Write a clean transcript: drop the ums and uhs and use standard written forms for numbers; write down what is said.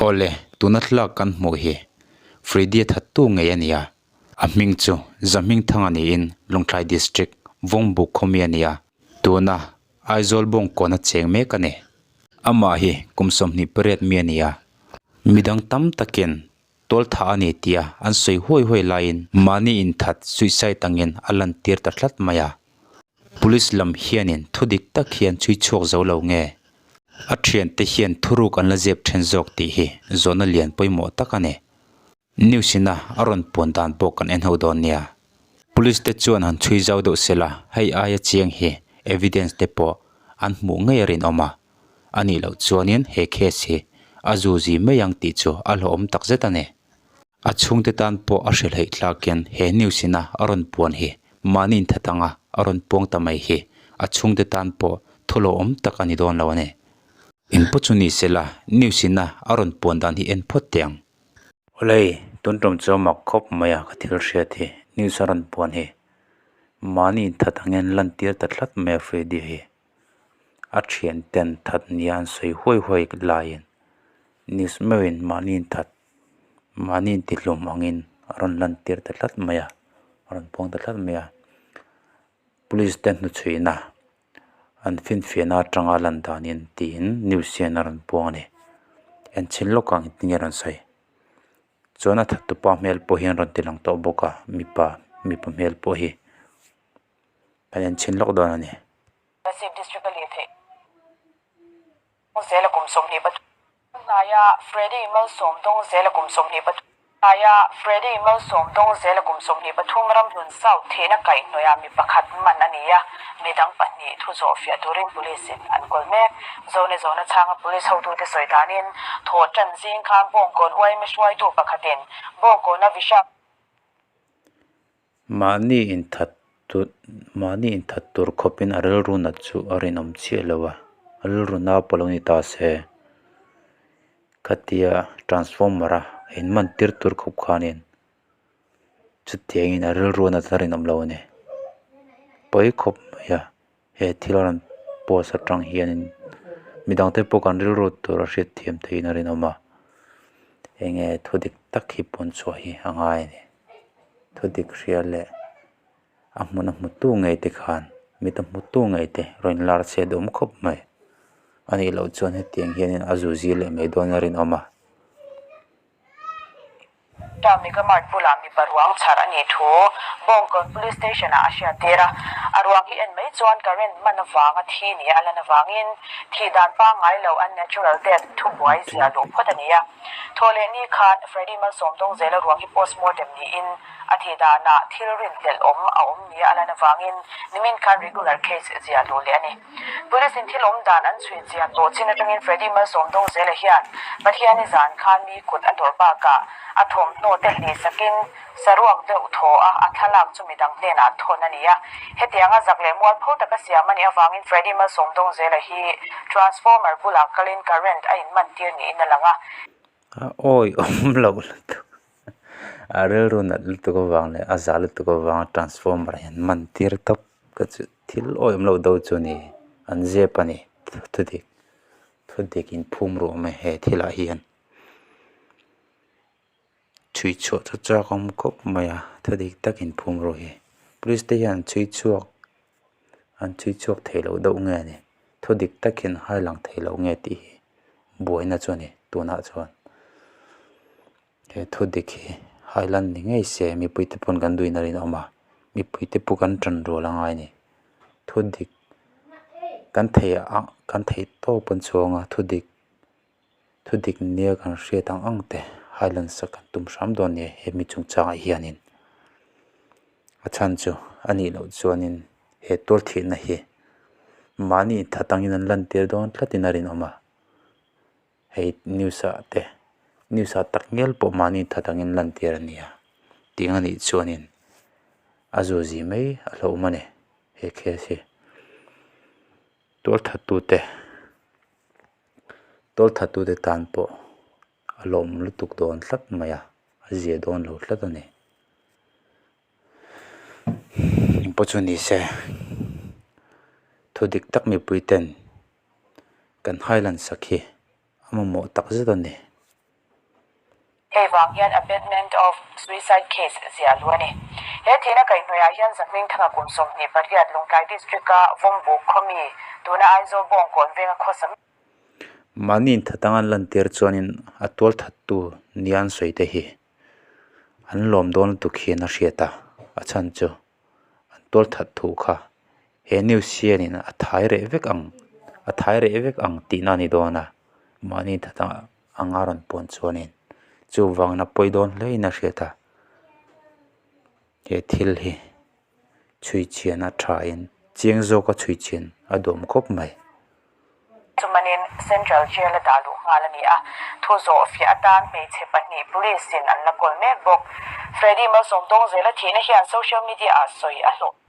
Awle, tuna thlalak kan hmuh hi Freddy-a thattu ngei a ni a. A hming chu Zahmingthanga niin Lungthlai District, Vawngbuk khawmi a ni a. Tuna Aizawl bawngkawn a cheng mek a ni. Amah hi kum 28 mi a ni a. Midang tam takin Tual tha a ni tia an sawi huai huai laiin mahni inthat suicide angin a lantir ta tlat mai a. Police lam hianin thu dik tak hian chhui chhuak zo lo nge? A thiante hian thuruk an la zep then zawk tih hi zawhna lian pawimawh tak a ni. News ina a rawn puan dan pawh kan en ho dawn nia. Police te chuan han chhui zau deuh sela hei aia chiang hi evidence te pawh an hmuh ngei a rinawm a. A nih loh chuanin he case hi a zuzi mai ang tih chu a hlauhawm tak zet a ni. A chhungte tan pawh a hrilhheih thlakin he news ina a rawn puan hi mahni inthat anga a rawn puang ta mai hi a chhungte tan pawh thu hlauhawm tak a ni dawn lo a ni. Engpawh chu ni sela news ina a rawn puan dan hi en phawt teh ang. Awlei, tun tum chu a mak khawp mai a ka thil hriat hi news a rawn puan hi mahni inthat angin lantir ta tlat mai a Freddy hi. A thian ten that nia an sawi huai huai laiin news meuhin mahni inthat mahni intihlum angin a rawn lan tir ta tlat mai a a rawn puang ta tlat mai a police te hnuchhuihna an finfiahna atanga lan danin tiin news hian a rawn puang a ni enchhin lawk ang engtin nge a rawn sawi chuan a thattupa hmel pawh hian rawn ti lang tawh bawk a mipa mipa hmel pawh hi. Kan enchhin lawk dawn a ni. Kolasib District a leh theih zela kum 23 hnaia Freddy Malsawmdawng zela kum 23 hnaia Freddy Malsawmdawng zela kum 23 Ramhlun South thihna kaihhnawihah mi pakhat man a ni a, midang pahnih thu zawh fiah turin Police in an kawl mek. Zone zawhna chhanga Police hotute sawi danin thawh tan zing khan Bawngkawn yma hruaitu pakhatin Bawngkawna Vishak Mahni inthat tur mahni inthat tur khawpin a rilru nat chu a rinawm chiah lo a, a rilru nau pawh lo ni ta se khatia transformer a inman tir tur khawp khanin chutiangin a rilru nat a rinawm lo a ni. Pawi khawp mai a he thil a rawn post atang hianin midangte pawh kan rilru tur a hriatthiam theihin a rinawm a, enge thu dik tak hi pawn chhuah hi a ngai a ni. Thu dik hria leh a hmun a hmutu ngei te khan mit a hmutu ngei te rawn lar chhiat awm khawp mai a nih loh chuan hetiang hianin a zu zir leh mai dawn a rinawm a. Ta Mega Mart bulah mipa ruang chhar a nih thu Bawngkawn Police Station-ah a hriattir a, a ruang hi en mai chuan current man avanga thi nia a lan avangin thih dan pangngai lo unnatural death thubuai zia luh phawt a ni a. Thaw leh ni khan Freddy Malsawmdawng zela ruang hi postmortem niin a thih danah thil rinhlelh awm a awm nia a lan avangin nimin khan regular case zia luh leh a ni. Police in thil awm dan an chhui chian tawh chin atangin Freddy Malsawmdawng zela hian Pathiani zan khan mi kut a tawrh bakah a thawmhnaw te hlih sakin saruak deuh thaw a a thlalak chu midang hnenah thawn a ni a. Hetianga zak leh mualpho taka siam a nih avangin Freddy Malsawmdawng zela hi Transformer bulah kalin current a inman tir niin a lang a. A awi awm loh lutuk a rilru nat lutuk avang leh a za lutuk avanga transformer hian man tir tawp ka chu thil awi awm loh deuh chu a ni an zep a ni thudik thudik inphum ruh mai he thilah hian. Chhui chhuah chu chak awm khawp mai a thu dik tak inphum rawh hi police te hian chhui chhuak an chhui chhuak thei loh deuh nge ni thu dik takin hai lang thei loh nge tih hi buaina chu a ni tunah chuan he thu dik hi hai lan ni ngei se mipui te pawn kan duhin a rinawm a mipui te pawh kan tan rual a ngai a ni thu dik kan theih ang kan theih tawp an chhuang a thu dik. Thu dik nia kan hriat ang ang te highland sak kan tum hram dawn nia hemi chungchangah hianin a chhan chu a nih loh chuanin he tual thihna hi mahni inthat angin an lantir dawn tlatin a rinawm a hei news ah te news ah tak ngial pawh mahni inthat angin lantir a ni a tiang a nih chuanin a zuzi mai a hlauhawm a ni he case hi tual thattute. Tawlthatute tan pawh a lawm lutuk dawn tlat mai a, a zia dawn lo tlat a ni. Engpawh chu ni se thu dik tak mipui ten kan highland sak hi a mamawh tak zet a ni. Hei vang hian abetment of suicide case ziah luh a ni. He thihna kaihhnawihah hian Zahmingthanga kum 28 Lawngtlai District-a Vawmbuk khaw mi, tuna Aizawl Bawngkawn venga khawsa mek. Mahni inthatang an lantir chuanin a tual thattu nia an sawi te hi an lawm dawn lutuk hian a hriat a, a chhan chu an tual that thu kha he news hianin a thai reh vek ang a thai reh vek ang tihna a ni dawn a, mahni inthatang anga rawn puan chuanin chuvangin a pawi dawn hle in a hriat a, he thil hi chhui chhian a tha in chiang zawka chhui chhian a duhawm khawp mai. Chumanin Central Jail a dah luh nghal a ni a, thu zawh fiah atan hmeichhe pahnih Police in an la kawl mek bawk. Freddy Malsawm Dawngzela thihna hian social media ah sawi a hlawh.